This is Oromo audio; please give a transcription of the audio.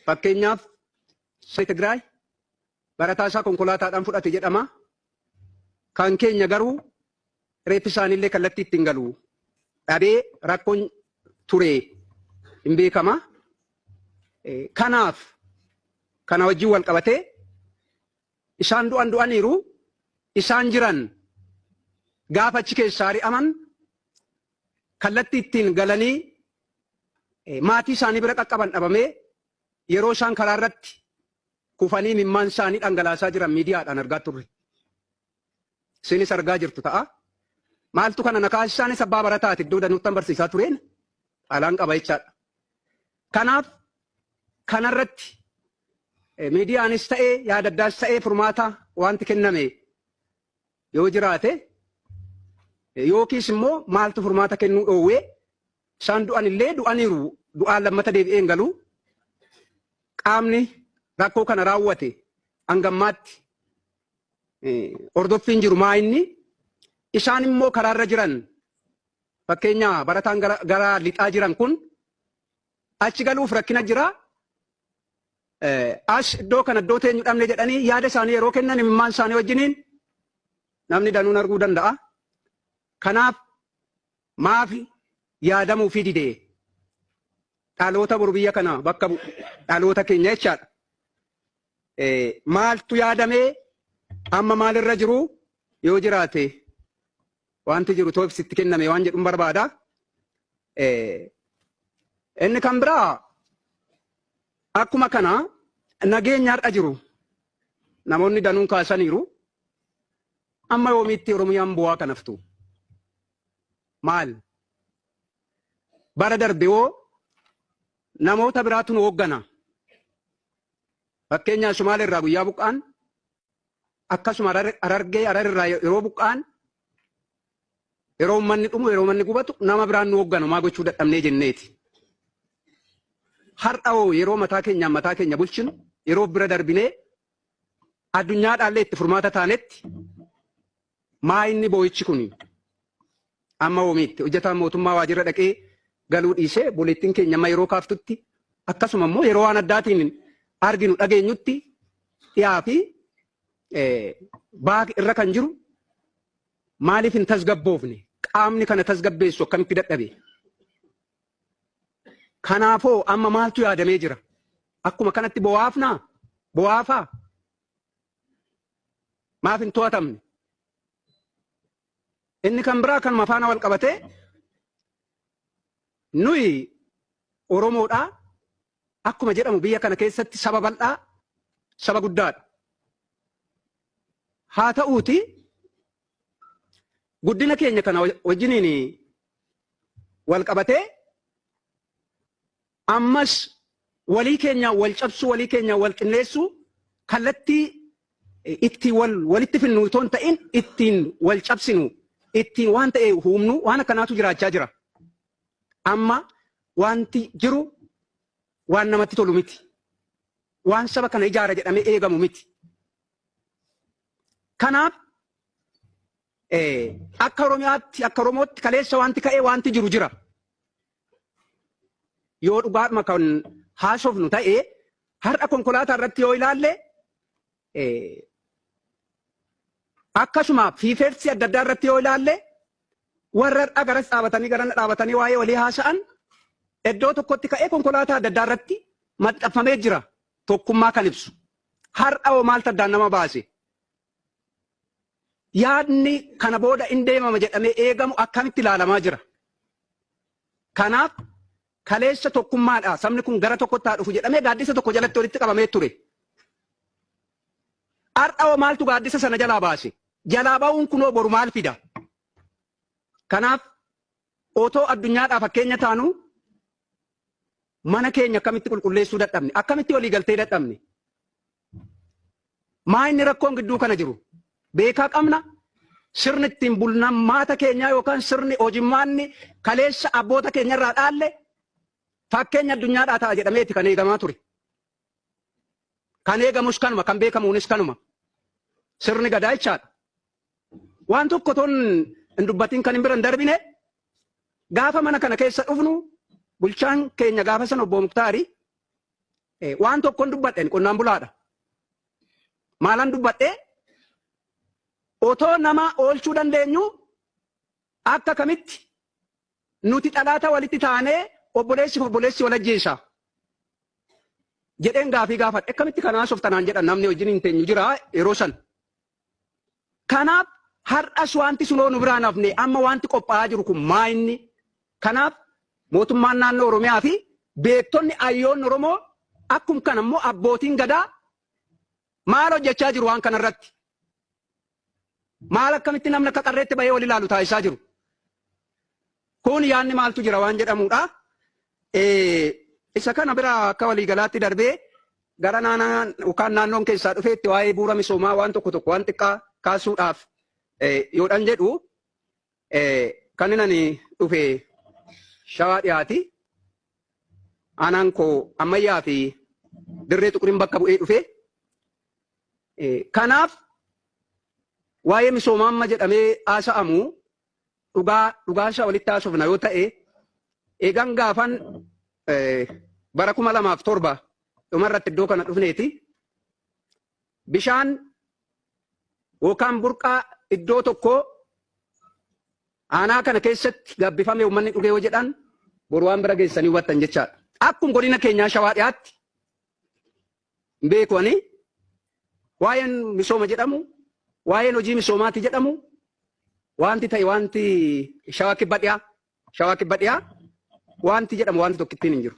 Fakkeenyaaf Tigraay barataa isaa konkolaataadhaan fudhate jedhama. Kan keenya garuu reeffi isaaniillee kallattii ittiin galu dhabee rakkoon ture hin beekama. Kanaaf kana wajjin wal qabatee isaan du'an du'aniiru, isaan jiran gaafa achi keessaa ari'aman kallattii ittiin galanii maatii isaanii bira qaqqaban dhabamee yeroo isaan karaa irratti kufanii imimmaan isaanii dhangalaasaa jiran miidiyaadhaan argaa turre. Isinis argaa jirtu ta'a. Maaltu kana na kaasisaanis abbaa barataati iddoo danuuttan barsiisaa tureen alaan qaba jechaadha. Kanaaf kanarratti miidiyaanis ta'ee yaada addaas ta'ee furmaata wanti kenname yoo jiraate, yookiis immoo maaltu furmaata kennuu dhoowwee? Isaan du'an illee du'aniiru, du'aan lammata deebi'ee hin galu. Qaamni rakkoo kana raawwate hangammaatti hordoffiin jiru maa inni? Isaan immoo karaarra jiran, fakkeenya barataan gara lixaa jiran kun achi galuuf rakkina jira. As iddoo kana iddoo teenyu dhabne jedhanii yaada isaanii yeroo kennan imimmaan isaanii wajjiniin namni danuun arguu danda'a. Kanaaf maaf yaadamuu fi didee? Dhaloota boru biyya kana bakka bu'u dhaloota keenya jechaadha. Maaltu yaadamee, amma maalirra jiru yoo jiraate, wanti jiru too ibsitti kenname waan jedhuun barbaada. Inni kan biraa akkuma kana nageenya har'a jiru namoonni danuun kaasaniiru. Amma yoomiitti Oromiyaan bu'aa kanaftu? Maal? Bara darbe hoo namoota biraatu nu hooggana. Fakkeenyaaf Sumaalee irraa guyyaa buqqaan, akkasuma Harargee Harar irraa yeroo buqqaan, yeroo uummanni dhumu, yeroo manni gubatu nama biraan nu hoogganu maa gochuu dadhabnee jenneeti. Har'a hoo yeroo mataa keenyaan mataa keenya bulchinu, yeroo bira darbinee addunyaadhaallee itti furmaata taanetti, maa inni boo'ichi kun amma oomiitti? Hojjetaan mootummaa waajjira dhaqee galuu dhiisee buleettiin keenya amma yeroo kaaftutti, akkasuma immoo yeroo waan addaatiin arginu dhageenyutti dhiyaa fi baak irra kan jiru maaliif hin tasgabboofne? Qaamni kana tasgabbeessu akkamitti dadhabe? Kanaafoo amma maaltu yaadamee jira? Akkuma kanatti bo'aafnaa? Bo'aafaa? Maaf hin to'atamne? Inni kan biraa kanuma faana wal qabatee nuyi Oromoodhaa akkuma jedhamu biyya kana keessatti saba bal'aa, saba guddaadha. Haa ta'uuti guddina keenya kana wajjiniin wal qabatee ammas walii keenya wal cabsuu, walii keenya wal qinneessuu, kallattii ittiin wal walitti finnu otoo hin ta'in ittiin wal cabsinu, ittiin waan ta'e humnu, waan akkanaatu jiraachaa jira. Amma wanti jiru waan namatti tolu miti. Waan saba kana ijaara jedhamee eegamu miti. Kanaaf akka Oromiyaatti, akka Oromootti kaleessa wanti ka'ee wanti jiru jira. Yoo dhugaadhuma kan haasofnu ta'e, har'a konkolaataa irratti yoo ilaalle, akkasuma fiifeersi adda addaa irratti yoo ilaalle, warra har'a garas dhaabatanii garana dhaabatanii waa'ee walii haasa'an iddoo tokkotti ka'ee konkolaataa adda addaa irratti maxxanfamee jira tokkummaa kan ibsu. Har'a hoo maaltu addaan nama baase? Yaadni kana booda in deemama jedhamee eegamu akkamitti ilaalamaa jira? Kanaaf kaleessa tokkummaadha, sabni kun gara tokkotti haa dhufu jedhamee gaaddisa tokko jalatti walitti qabamee ture. Har'a hoo maaltu gaaddisa sana jalaa baase? Jalaa ba'uun kunoo boru maal fida? Kanaaf otoo addunyaadhaa fakkeenya taanu mana keenya akkamitti qulqulleessuu dadhabne? Akkamitti walii galtee dadhabne? Maa inni rakkoon gidduu kana jiru? Beekaa qabna. Sirni ittiin bulmaata keenyaa yookaan sirni hojimmaanni kaleessa abboota keenyarraa dhaalle fakkeenya addunyaadhaa ta'a jedhameeti kan eegamaa ture. Kan eegamus kanuma, kan beekamuunis kanuma. Sirni gadaa jechaadha. Waan tokko toon hin dubbatiin kan hin bira hin darbine, gaafa mana kana keessa dhufnu bulchaan keenya gaafa sana obbo Muktaari Waan tokkon dubbadhe qonnaan bulaadha. Maalan dubbadhe otoo nama oolchuu dandeenyu akka kamitti nuti dhalaata walitti taanee obboleessi fi obboleessi wal ajjeesa jedheen gaafii gaafadhe. Akkamitti kanaa softanaan jedhan namni wajjin hin teenyu jira yeroo san. Kanaaf har'as wanti sunoo nu biraan hafne amma wanti qophaa'aa jiru kun maa inni? Kanaaf mootummaan naannoo Oromiyaa fi beektonni ayyoonni Oromoo akkum kana immoo abbootiin gadaa maal hojjechaa jiru waan kanarratti? Maal akkamitti namni akka qarreetti bahee wal ilaalu taasisaa jiru? Kun yaadni maaltu jira waan jedhamudha. Isa kana bira akka waliigalaatti darbee gara naannoo yookaan naannoon keessaa dhufeetti waa'ee bu'uura misoomaa waan tokko tokko waan xiqqaa kaasuudhaaf yoodhan jedhu kan inni dhufe Shawaa dhiyaati. Aanaan koo ammayyaa fi dirree xuquriin bakka bu'ee dhufe. Kanaaf waa'ee misoomaa amma jedhamee haasa'amu dhugaa dhugaansaa walitti haasofna yoo ta'e eegan gaafan bara 2007 dhumarratti iddoo kana dhufneeti bishaan yookaan burqaa iddoo tokkoo aanaa kana keessatti gabbifame uummanni dhugee yoo jedhan boru waan bira geessanii hubattan jechaadha. Akkuma godina keenyaa Shawaa dhiyaatti beeku ani waa'een misooma jedhamu waa'een hojii misoomaati jedhamu wanti ta'e wanti Shawaa kibba dhiyaa wanti jedhamu wanti tokkittiin hin jiru.